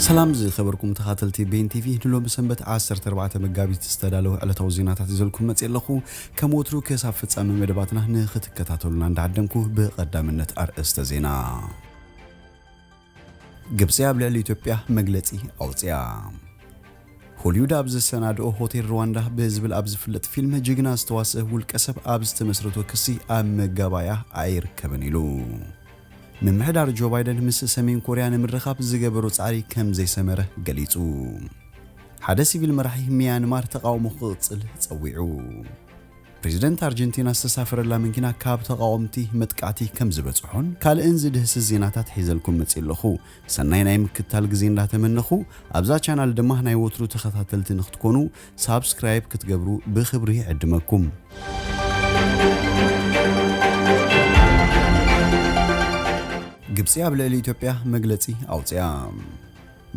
ሰላም ዝኸበርኩም ተኻተልቲ ቤን ቲቪ፣ ንሎሚ ሰንበት ዓሰርተ ኣርባዕተ መጋቢት ዝተዳለወ ዕለታዊ ዜናታት ይዘልኩም መጽእ ኣለኹ። ከም ወትሩ ክሳብ ፍጻመ መደባትና ንኽትከታተሉና እንዳዓደምኩ ብቐዳምነት ኣርእስተ ዜና። ግብጺ ኣብ ልዕሊ ኢትዮጵያ መግለጺ ኣውጽያ። ሆሊውድ ኣብ ዘሰናድኦ ሆቴል ሩዋንዳ ብዝብል ኣብ ዝፍለጥ ፊልም ጅግና ዝተዋስአ ውልቀ ሰብ ኣብ ዝተመስረቶ ክሲ ኣብ መጋባእያ ኣይርከብን ኢሉ። ምምሕዳር ጆ ባይደን ምስ ሰሜን ኮርያ ንምርኻብ ዝገበሮ ጻዕሪ ከም ዘይሰመረ ገሊጹ። ሓደ ሲቪል መራሒ ሚያንማር ተቓውሞ ክቕጽል ጸዊዑ። ፕሬዚደንት ኣርጀንቲና ዝተሳፈረላ መኪና ካብ ተቓወምቲ መጥቃዕቲ ከም ዝበጽሖን ካልእን ዝድህስስ ዜናታት ሒዘልኩም መጽእ ኣለኹ። ሰናይ ናይ ምክታል ግዜ እንዳተመነኹ፣ ኣብዛ ቻናል ድማ ናይ ወትሩ ተኸታተልቲ ንክትኮኑ ሳብስክራይብ ክትገብሩ ብኽብሪ ይዕድመኩም። ግብጺ ኣብ ልዕሊ ኢትዮጵያ መግለጺ ኣውጽያ።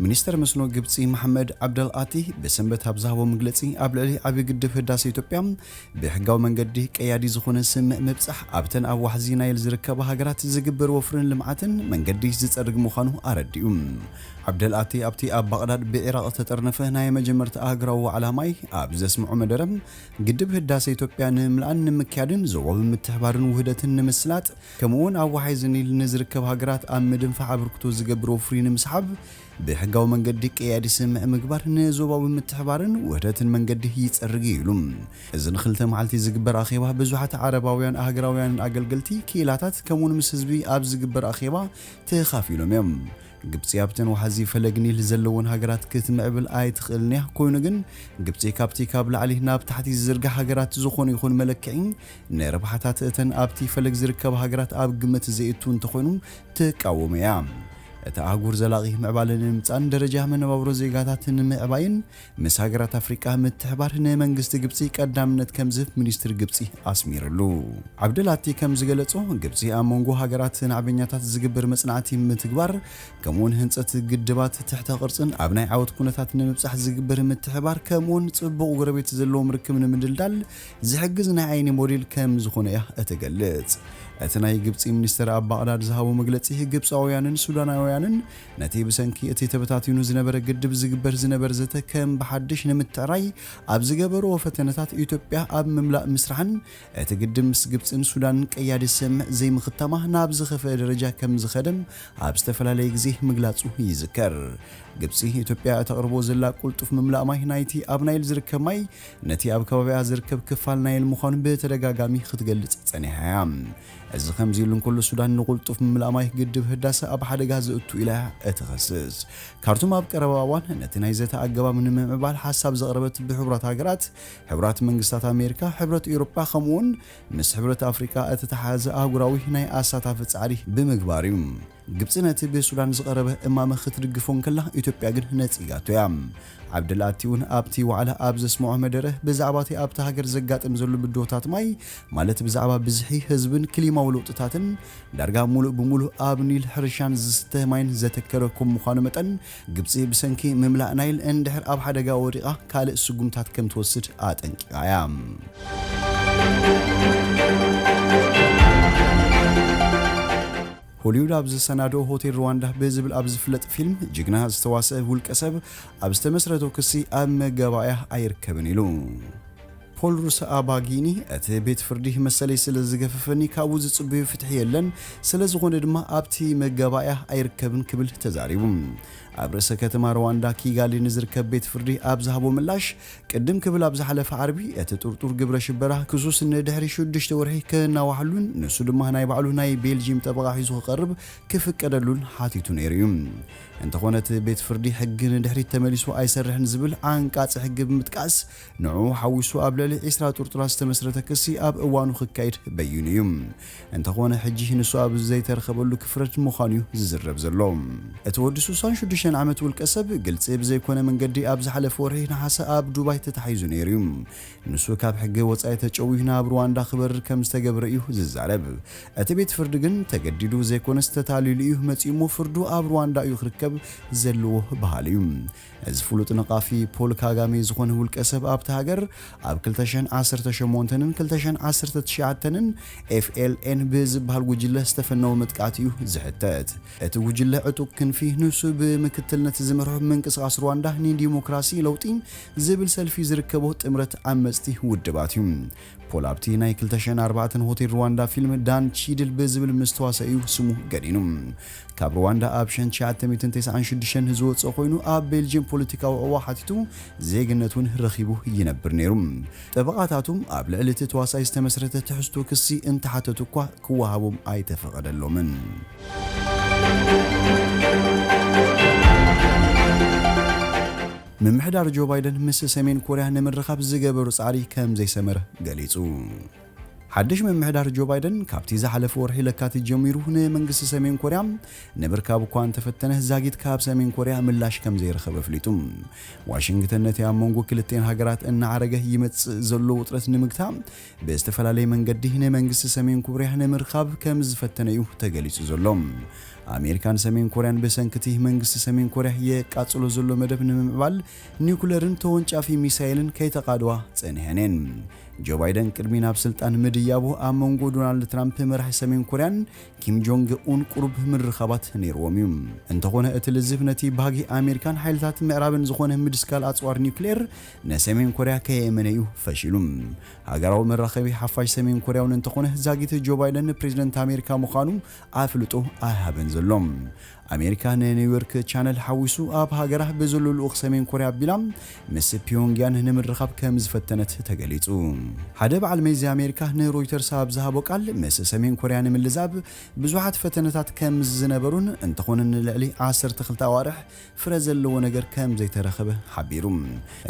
ሚኒስተር መስኖ ግብጺ መሐመድ ዓብደል ኣቲ ብሰንበት ኣብ ዝሃቦ መግለጺ፣ ኣብ ልዕሊ ዓቢ ግድብ ህዳሴ ኢትዮጵያ ብሕጋዊ መንገዲ ቀያዲ ዝኾነ ስምምዕ ምብጻሕ ኣብተን ኣብ ዋሕዚ ናይል ዝርከባ ሃገራት ዝግበር ወፍርን ልምዓትን መንገዲ ዝጸርግ ምዃኑ ኣረዲኡ። ዓብደል ኣቲ ኣብቲ ኣብ ባቕዳድ ብዒራቕ ዝተጠርነፈ ናይ መጀመርታ ኣህጉራዊ ዋዕላ ማይ ኣብ ዘስምዖ መደረ፣ ግድብ ህዳሴ ኢትዮጵያ ንምምላእን ንምክያድን ዞባዊ ምትሕባርን ውህደትን ንምስላጥ፣ ከምኡውን ኣብ ዋሕዚ ኒል ንዝርከብ ሃገራት ኣብ ምድንፋዕ ኣበርክቶ ዝገብር ወፍሪ ንምስሓብ፣ ብሕጋዊ መንገዲ ቀያዲ ስምምዕ ምግባር ንዞባዊ ምትሕባርን ውህደትን መንገዲ ይጸርግ እዩ ኢሉ። እዚ ንክልተ መዓልቲ ዝግበር ኣኼባ ብዙሓት ዓረባውያን ኣህግራውያንን ኣገልገልቲ ክኢላታት ከምኡውን ምስ ህዝቢ ኣብ ዝግበር ኣኼባ ተኻፊሎም እዮም። ግብጺ ኣብተን ዋሕዚ ፈለግ ኒል ዘለወን ሃገራት ክትምዕብል ኣይትኽእልን እያ። ኮይኑ ግን ግብጺ ካብቲ ካብ ላዕሊ ናብ ታሕቲ ዝዝርጋሕ ሃገራት ዝኾነ ይኹን መለክዒ ንረብሓታት እተን ኣብቲ ፈለግ ዝርከባ ሃገራት ኣብ ግምት ዘየእቱ እንተኾይኑ ትቃወም እያ። እታ ኣህጉር ዘላቒ ምዕባለ ንምምጻእን ደረጃ መነባብሮ ዜጋታት ንምዕባይን ምስ ሃገራት ኣፍሪቃ ምትሕባር ንመንግስቲ ግብጺ ቀዳምነት ከም ዝህብ ሚኒስትር ግብጺ ኣስሚርሉ። ዓብደላቲ ከም ዝገለጾ፣ ግብጺ ኣብ መንጎ ሃገራት ናዕበኛታት ዝግበር መጽናዕቲ ምትግባር፣ ከምኡውን ህንጸት ግድባት ትሕተ ቅርጽን ኣብ ናይ ዓወት ኩነታት ንምብጻሕ ዝግበር ምትሕባር፣ ከምኡውን ጽቡቕ ጎረቤት ዘለዎም ርክብ ንምድልዳል ዝሕግዝ ናይ ዓይኒ ሞዴል ከም ዝኾነ እያ እትገልጽ። እቲ ናይ ግብጺ ሚኒስተር ኣብ ባቕዳድ ዝሃቦ መግለጺ፣ ግብጻውያንን ሱዳናውያንን ነቲ ብሰንኪ እቲ ተበታቲኑ ዝነበረ ግድብ ዝግበር ዝነበር ዘተ ከም ብሓድሽ ንምትዕራይ ኣብ ዝገበርዎ ፈተነታት ኢትዮጵያ ኣብ ምምላእ ምስራሕን እቲ ግድብ ምስ ግብጽን ሱዳንን ቀያዲ ስምምዕ ዘይምኽታማ ናብ ዝኸፍአ ደረጃ ከም ዝኸደም ኣብ ዝተፈላለየ ግዜ ምግላጹ ይዝከር። ግብጺ ኢትዮጵያ እተቕርቦ ዘላ ቅልጡፍ ምምላእ ማይ ናይቲ ኣብ ናይል ዝርከብ ማይ ነቲ ኣብ ከባቢኣ ዝርከብ ክፋል ናይል ምዃኑ ብተደጋጋሚ ክትገልጽ ጸኒሓ እያ። እዚ ከምዚ ኢሉ እንከሎ፣ ሱዳን ንቕልጡፍ ምምላእ ማይ ግድብ ህዳሰ ኣብ ሓደጋ ዘእቱ ኢላ እያ እትኸስስ። ካርቱም ኣብ ቀረባ እዋን ነቲ ናይ ዘተ ኣገባብ ንምምዕባል ሓሳብ ዘቕረበት ብሕቡራት ሃገራት፣ ሕቡራት መንግስታት ኣሜሪካ፣ ሕብረት ኤውሮጳ ከምኡውን ምስ ሕብረት ኣፍሪቃ እተተሓሓዘ ኣህጉራዊ ናይ ኣሳታፊ ጻዕሪ ብምግባር እዩ። ግብጺ ነቲ ብሱዳን ዝቐረበ እማመ ክትድግፎ እንከላ፣ ኢትዮጵያ ግን ነጺጋቶ እያ። ዓብደልኣቲ እውን ኣብቲ ዋዕላ ኣብ ዘስምዖ መደረ፣ ብዛዕባ እቲ ኣብታ ሃገር ዘጋጥም ዘሎ ብድሆታት ማይ፣ ማለት ብዛዕባ ብዝሒ ህዝብን ክሊማዊ ለውጥታትን፣ ዳርጋ ሙሉእ ብሙሉእ ኣብ ኒል ሕርሻን ዝስተ ማይን ዘተከረ ከም ምዃኑ መጠን፣ ግብጺ ብሰንኪ ምምላእ ናይል እንድሕር ኣብ ሓደጋ ወዲቓ፣ ካልእ ስጉምታት ከም ትወስድ ኣጠንቂቓ እያ። ሆሊውድ ኣብ ዘሰናድኦ ሆቴል ሩዋንዳ ብዝብል ኣብ ዝፍለጥ ፊልም፣ ጅግና ዝተዋስአ ውልቀ ሰብ ኣብ ዝተመስረቶ ክሲ ኣብ መጋባእያ ኣይርከብን ኢሉ። ፖል ሩሰ ኣባጊኒ፣ እቲ ቤት ፍርዲ መሰለይ ስለ ዝገፈፈኒ ካብኡ ዝጽበዮ ፍትሒ የለን፣ ስለ ዝኾነ ድማ ኣብቲ መጋባእያ ኣይርከብን ክብል ተዛሪቡ። ኣብ ርእሰ ከተማ ሩዋንዳ ኪጋሊ ንዝርከብ ቤት ፍርዲ ኣብ ዝሃቦ ምላሽ፣ ቅድም ክብል ኣብ ዝሓለፈ ዓርቢ፣ እቲ ጥርጡር ግብረ ሽበራ ክሱስ ንድሕሪ ሽዱሽተ ወርሒ ክናዋሕሉን ንሱ ድማ ናይ ባዕሉ ናይ ቤልጂም ጠበቓ ሒዙ ክቐርብ ክፍቀደሉን ሓቲቱ ነይሩ እዩ። እንተኾነ፣ እቲ ቤት ፍርዲ ሕጊ ንድሕሪት ተመሊሱ ኣይሰርሕን ዝብል ዓንቃጺ ሕጊ ብምጥቃስ፣ ንዕኡ ሓዊሱ ኣብ ልዕሊ ዒስራ ጥርጡራት ዝተመስረተ ክሲ ኣብ እዋኑ ክካየድ በይኑ እዩ። እንተኾነ፣ ሕጂ ንሱ ኣብ ዘይተረኸበሉ ክፍረድ ምዃኑ እዩ ዝዝረብ ዘሎ። እቲ ወዲ ስሳን ሽዱሽተን ዓመት ውልቀ ሰብ፣ ግልጺ ብዘይኮነ መንገዲ ኣብ ዝሓለፈ ወርሒ ነሓሰ ኣብ ዱባይ ተታሒዙ ነይሩ እዩ። ንሱ ካብ ሕጊ ወጻኢ ተጨዊዩ ናብ ሩዋንዳ ክበርር ከም ዝተገብረ እዩ ዝዛረብ። እቲ ቤት ፍርዲ ግን ተገዲዱ ዘይኮነስ ተታሊሉ እዩ መጺኡ እሞ፣ ፍርዱ ኣብ ሩዋንዳ እዩ ክርከብ ዘለዎ በሃሊ እዩ። እዚ ፍሉጥ ነቓፊ ፖል ካጋሜ ዝኾነ ውልቀ ሰብ ኣብታ ሃገር ኣብ ክልተ ሽሕን ዓሰርተ ሸሞንተን ክልተ ሽሕን ዓሰርተ ትሽዓተን ኤፍ ኤል ኤን ብዝበሃል ጉጅለ ዝተፈነወ መጥቃዕቲ እዩ ዝሕተት። እቲ ጉጅለ ዕጡቕ ክንፊ ንሱ ብምክ- ክትልነት ዝመርሑ ምንቅስቓስ ሩዋንዳ ንዲሞክራሲ ለውጢ ዝብል ሰልፊ ዝርከቦ ጥምረት ዓመጽቲ ውድባት እዩ። ፖል ኣብቲ ናይ ክልተ ሽሕን ኣርባዕተን ሆቴል ሩዋንዳ ፊልም ዳን ቺድል ብዝብል ምስ ተዋሳኢኡ ስሙ ገኒኑ። ካብ ሩዋንዳ ኣብ ሽሕን ትሽዓተ ሚእትን ተስዓን ሽዱሽተን ዝወጸ ኮይኑ፣ ኣብ ቤልጅየም ፖለቲካዊ ዕዋ ሓቲቱ ዜግነት እውን ረኺቡ ይነብር ነይሩ። ጠበቓታቱ ኣብ ልዕሊ እቲ ተዋሳኢ ዝተመስረተ ትሕዝቶ ክሲ እንተሓተቱ እኳ ክወሃቦም ኣይተፈቐደሎምን። ምምሕዳር ጆ ባይደን ምስ ሰሜን ኮርያ ንምርኻብ ዝገበሩ ጻዕሪ ከም ዘይሰመረ ገሊጹ። ሓድሽ ምምሕዳር ጆ ባይደን ካብቲ ዝሓለፈ ወርሒ ለካቲት ጀሚሩ ንመንግስቲ ሰሜን ኮርያ ንምርካብ እኳ እንተፈተነ፣ ዛጊት ካብ ሰሜን ኮርያ ምላሽ ከም ዘይረኸበ ኣፍሊጡ። ዋሽንግተን ነቲ ኣብ መንጎ ክልቲኤን ሃገራት እናዓረገ ይመጽእ ዘሎ ውጥረት ንምግታእ ብዝተፈላለየ መንገዲ ንመንግስቲ ሰሜን ኮርያ ንምርካብ ከም ዝፈተነ እዩ ተገሊጹ ዘሎ። ኣሜሪካን ሰሜን ኮርያን ብሰንክቲ መንግስቲ ሰሜን ኮርያ የቃጽሎ ዘሎ መደብ ንምምዕባል ኒውክለርን ተወንጫፊ ሚሳይልን ከይተቓድዋ ጸኒሐን እየን። ጆ ባይደን ቅድሚ ናብ ስልጣን ምድያቡ ኣብ መንጎ ዶናልድ ትራምፕ መራሒ ሰሜን ኮርያን ኪም ጆንግ ኡን ቁሩብ ምርኻባት ነይርዎም እዩ። እንተኾነ እቲ ልዝብ ነቲ ባህጊ ኣሜሪካን ሓይልታት ምዕራብን ዝኾነ ምድስካል ኣጽዋር ኒውክሌር ንሰሜን ኮርያ ከየእመነ እዩ ፈሺሉ። ሃገራዊ መራኸቢ ሓፋሽ ሰሜን ኮርያ እውን እንተኾነ ዛጊት ጆ ባይደን ፕሬዝደንት ኣሜሪካ ምዃኑ ኣፍልጦ ኣይሃበን ዘሎ። ኣሜሪካ ንኒውዮርክ ቻነል ሓዊሱ ኣብ ሃገራ ብዘሎ ልኡኽ ሰሜን ኮርያ ኣቢላ ምስ ፒዮንግያን ንምርኻብ ከም ዝፈተነት ተገሊጹ። ሓደ በዓል መዚ ኣሜሪካ ንሮይተርስ ኣብ ዝሃቦ ቃል፣ ምስ ሰሜን ኮርያ ንምልዛብ ብዙሓት ፈተነታት ከም ዝነበሩን እንተኾነ ንልዕሊ ዓሰርተ ክልተ ኣዋርሕ ፍረ ዘለዎ ነገር ከም ዘይተረኸበ ሓቢሩ።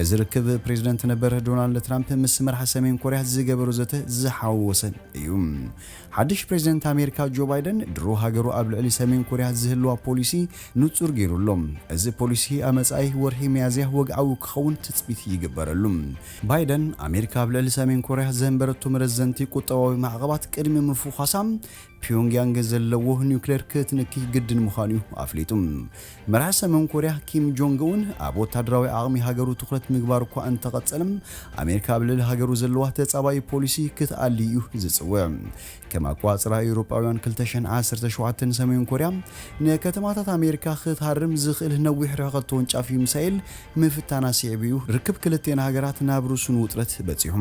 እዚ ርክብ ፕሬዝደንት ነበር ዶናልድ ትራምፕ ምስ መራሒ ሰሜን ኮርያ ዝገበሮ ዘተ ዝሓወሰ እዩ። ሓድሽ ፕሬዝደንት ኣሜሪካ ጆ ባይደን ድሮ ሃገሩ ኣብ ልዕሊ ሰሜን ኮርያ ዝህልዋ ፖሊሲ ንጹር ገይሩ ኣሎ። እዚ ፖሊሲ ኣብ መጻኢ ወርሒ ሚያዝያ ወግዓዊ ክኸውን ትጽቢት ይግበረሉ። ባይደን ኣሜሪካ ኣብ ልዕሊ ሰሜን ኮርያ ዘንበረቶ መረዘንቲ ቁጠባዊ ማዕቐባት ቅድሚ ምፍዃሳ ፒዮንግያንግ ዘለዎ ኒውክሌር ክትንኪ ግድን ምዃኑ እዩ ኣፍሊጡ። መራሒ ሰሜን ኮርያ ኪም ጆንግ ኡን ኣብ ወታደራዊ ዓቕሚ ሃገሩ ትኹረት ምግባር እኳ እንተቐጸለ፣ ኣሜሪካ ኣብ ልዕሊ ሃገሩ ዘለዋ ተጻባኢ ፖሊሲ ክትኣሊ እዩ ዝጽውዕ። ከም ኣቆጻጽራ ኤውሮጳውያን ክልተ ሽሕን ዓሰርተ ሸውዓተን ሰሜን ኮርያ ንከተማታት ኣሜሪካ ክትሃርም ዝኽእል ነዊሕ ርሕቀት ተወንጫፊ ሚሳኤል ምፍታና ስዒቡ እዩ ርክብ ክልቲኤን ሃገራት ናብ ርሱን ውጥረት በጺሑ።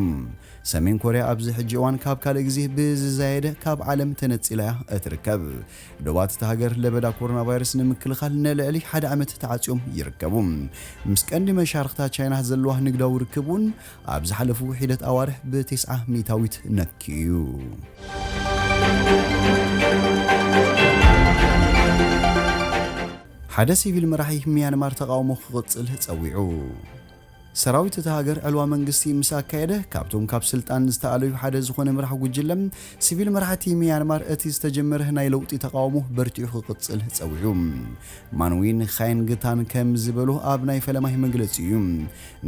ሰሜን ኮርያ ኣብዚ ሕጂ እዋን ካብ ካልእ ግዜ ብዝዛየደ ካብ ዓለም ተነጺላ እያ እትርከብ። ዶባት እታ ሃገር ለበዳ ኮሮና ቫይረስ ንምክልኻል ንልዕሊ ሓደ ዓመት ተዓጽዮም ይርከቡ። ምስ ቀንዲ መሻርኽታ ቻይና ዘለዋ ንግዳዊ ርክብ እውን ኣብ ዝሓለፉ ሒደት ኣዋርሕ ብተስዓ ሚእታዊት ነክዩ እዩ። ሓደ ሲቪል መራሒ ሚያንማር ተቓውሞ ክቕጽል ጸዊዑ። ሰራዊት እታ ሃገር ዕልዋ መንግስቲ ምስ ኣካየደ፣ ካብቶም ካብ ስልጣን ዝተኣለዩ ሓደ ዝኾነ መራሕ ጉጅለ፣ ሲቪል መራሕቲ ሚያንማር እቲ ዝተጀመረ ናይ ለውጢ ተቓውሞ በርቲዑ ክቕጽል ጸዊዑ። ማንዊን ኻይንግታን ከም ዝበሎ ኣብ ናይ ፈለማይ መግለጺ እዩ።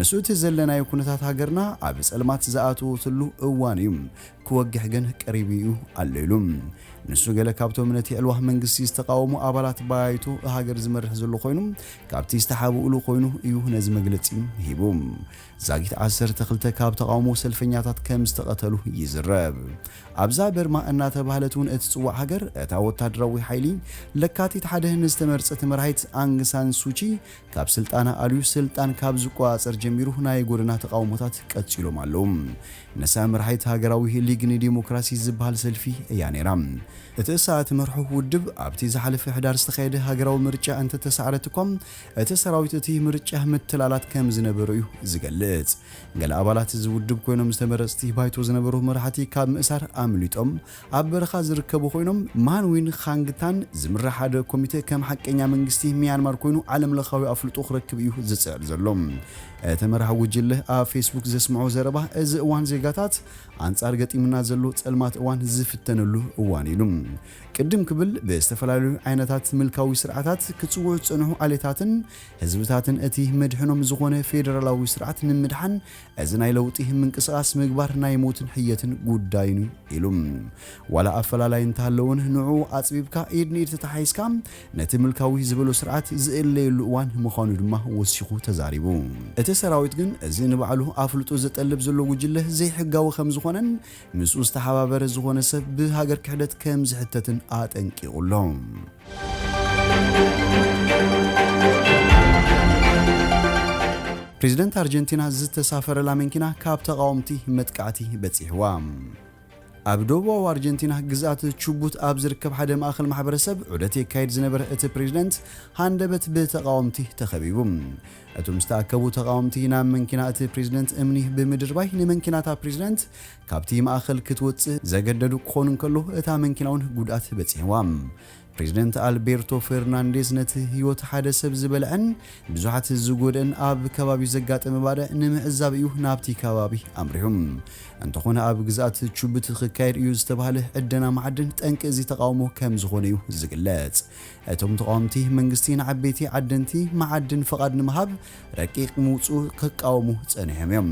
ንሱ እቲ ዘለናዮ ኩነታት ሃገርና ኣብ ጸልማት ዝኣተወትሉ እዋን እዩ። ክወግሕ ግን ቀሪቡ እዩ ኣሎ ኢሉ። ንሱ ገለ ካብቶም ነቲ ዕልዋ መንግስቲ ዝተቃወሙ ኣባላት ባይቶ ሃገር ዝመርሕ ዘሎ ኮይኑ፣ ካብቲ ዝተሓብኡሉ ኮይኑ እዩ ነዚ መግለጺ ሂቡ። ዛጊት ዓሰርተ ክልተ ካብ ተቃውሞ ሰልፈኛታት ከም ዝተቐተሉ ይዝረብ። ኣብዛ በርማ እናተባህለት እውን እትጽዋዕ ሃገር፣ እታ ወታደራዊ ሓይሊ ለካቲት ሓደ ንዝተመርጸት መራሒት ኣንግ ሳን ሱቺ ካብ ስልጣና ኣልዩ ስልጣን ካብ ዝቆጻጸር ጀሚሩ ናይ ጎደና ተቃውሞታት ቀጺሎም ኣለዉ። ንሳ መራሒት ሃገራዊ ሊግ ንዲሞክራሲ ዝበሃል ሰልፊ እያ ነይራ። እቲ እሳ እትመርሖ ውድብ ኣብቲ ዝሓለፈ ሕዳር ዝተኻየደ ሃገራዊ ምርጫ እንተተሳዕረት እኳ፣ እቲ ሰራዊት እቲ ምርጫ ምትላላት ከም ዝነበሮ እዩ ዝገልጽ። ገለ ኣባላት እዚ ውድብ ኮይኖም ዝተመረጽቲ ባይቶ ዝነበሩ መራሕቲ ካብ ምእሳር ኣምሊጦም ኣብ በረኻ ዝርከቡ ኮይኖም፣ ማንዊን ኻንግታን ዝምራሕ ሓደ ኮሚተ ከም ሓቀኛ መንግስቲ ሚያንማር ኮይኑ ዓለም ለኻዊ ኣፍልጦ ክረክብ እዩ ዝጽዕር ዘሎ። እቲ መራሒ ጉጅለ ኣብ ፌስቡክ ዘስምዖ ዘረባ፣ እዚ እዋን ዜጋታት ኣንጻር ገጢሙና ዘሎ ጸልማት እዋን ዝፍተነሉ እዋን ኢሉ። ቅድም ክብል ብዝተፈላለዩ ዓይነታት ምልካዊ ስርዓታት ክጽውዑ ዝጸንሑ ዓሌታትን ህዝብታትን እቲ መድሕኖም ዝኾነ ፌደራላዊ ስርዓት ንምድሓን እዚ ናይ ለውጢ ምንቅስቓስ ምግባር ናይ ሞትን ሕየትን ጉዳይን እዩ ኢሉ። ዋላ ኣፈላላይ እንተሃለውን ንዕኡ ኣጽቢብካ ኢድ ንኢድ ተተሓሒዝካ ነቲ ምልካዊ ዝበሎ ስርዓት ዝእለየሉ እዋን ምዃኑ ድማ ወሲኹ ተዛሪቡ። እቲ ሰራዊት ግን እዚ ንባዕሉ ኣፍልጦ ዘጠልብ ዘሎ ጉጅለ ዘይሕጋዊ ከም ዝኾነን ምስኡ ዝተሓባበረ ዝኾነ ሰብ ብሃገር ክሕደት ከም ዝሕተትን ኣጠንቂቑ ኣሎ። ፕሬዝደንት ኣርጀንቲና ዝተሳፈረላ መኪና ካብ ተቓወምቲ መጥቃዕቲ በጺሕዋ። ኣብ ደቡባዊ ኣርጀንቲና ግዝኣት ቹቡት ኣብ ዝርከብ ሓደ ማእኸል ማሕበረሰብ ዑደት የካይድ ዝነበረ እቲ ፕሬዝደንት ሃንደበት ብተቓወምቲ ተኸቢቡ። እቶም ዝተኣከቡ ተቓወምቲ ናብ መኪና እቲ ፕሬዝደንት እምኒ ብምድርባይ ንመኪናታ ፕሬዝደንት ካብቲ ማእኸል ክትወፅእ ዘገደዱ ክኾኑ እንከሎ እታ መኪና እውን ጉድኣት በፂሕዋ። ፕሬዝደንት ኣልቤርቶ ፈርናንዴዝ ነቲ ህይወት ሓደ ሰብ ዝበልዐን ብዙሓት ዝጎድእን ኣብ ከባቢኡ ዘጋጠመ ባድዕ ንምዕዛብ እዩ ናብቲ ከባቢ ኣምሪሑ። እንተኾነ ኣብ ግዝኣት ቹብት ክካየድ እዩ ዝተባህለ ዕደና መዓድን ጠንቂ እዚ ተቓውሞ ከም ዝኾነ እዩ ዝግለጽ። እቶም ተቓወምቲ መንግስቲ ንዓበይቲ ዓደንቲ መዓድን ፍቓድ ንምሃብ ረቂቕ ምውፅኡ ክቃወሙ ጸኒሖም እዮም።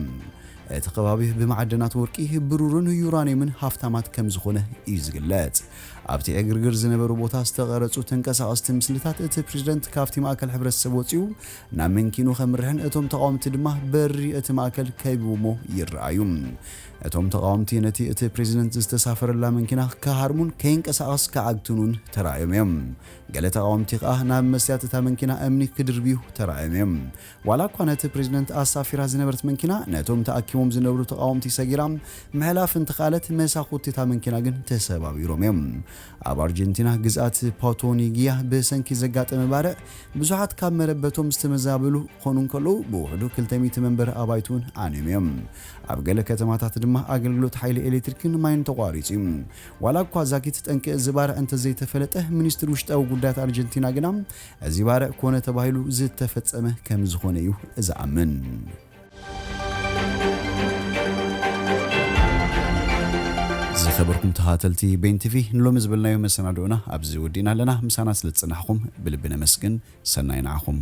እቲ ከባቢ ብመዓድናት ወርቂ፣ ብሩርን ዩራኒየምን ሃፍታማት ከም ዝኾነ እዩ ዝግለጽ። ኣብቲ ዕግርግር ዝነበሩ ቦታ ዝተቐረጹ ተንቀሳቐስቲ ምስልታት እቲ ፕሬዝደንት ካብቲ ማእከል ሕብረተሰብ ወጺኡ ናብ መንኪኑ ከምርሕን እቶም ተቓወምቲ ድማ በሪ እቲ ማእከል ከቢቦሞ ይረኣዩ። እቶም ተቓወምቲ ነቲ እቲ ፕሬዝደንት ዝተሳፈረላ መንኪና ክሃርሙን ከይንቀሳቐስ ክዓግቱን እውን ተራእዮም እዮም። ገለ ተቓወምቲ ከኣ ናብ መስትያት እታ መንኪና እምኒ ክድርብዩ ተራእዮም እዮም። ዋላ እኳ ነቲ ፕሬዝደንት ኣሳፊራ ዝነበረት መንኪና ነቶም ተኣኪቦም ዝነበሩ ተቓወምቲ ሰጊራ ምሕላፍ እንተኻለት፣ መሳኹቲ እታ መንኪና ግን ተሰባቢሮም እዮም። ኣብ ኣርጀንቲና ግዝኣት ፓቶኒጊያ ብሰንኪ ዘጋጠመ ባርዕ ብዙሓት ካብ መረበቶም ዝተመዛበሉ ክኾኑ እንከለዉ፣ ብውሕዱ ክልተ ሚእቲ መንበሪ ኣባይቲ እውን ዓንዮም እዮም። ኣብ ገለ ከተማታት ድማ ኣገልግሎት ሓይሊ ኤሌክትሪክን ማይን ተቋሪጹ እዩ። ዋላ እኳ ዛጊት ጠንቂ እዚ ባርዕ እንተዘይተፈለጠ፣ ሚኒስትሪ ውሽጣዊ ጉዳያት ኣርጀንቲና ግና እዚ ባርዕ ኮነ ተባሂሉ ዝተፈጸመ ከም ዝኾነ እዩ ዝኣምን። ዝኸበርኩም ተኸታተልቲ ቤን ቲቪ፣ ንሎሚ ዝበልናዮ መሰናድኦና ኣብዚ ወዲእና ኣለና። ምሳና ስለ ዝጸናሕኩም ብልቢ ነመስግን። ሰናይ ንዓኹም።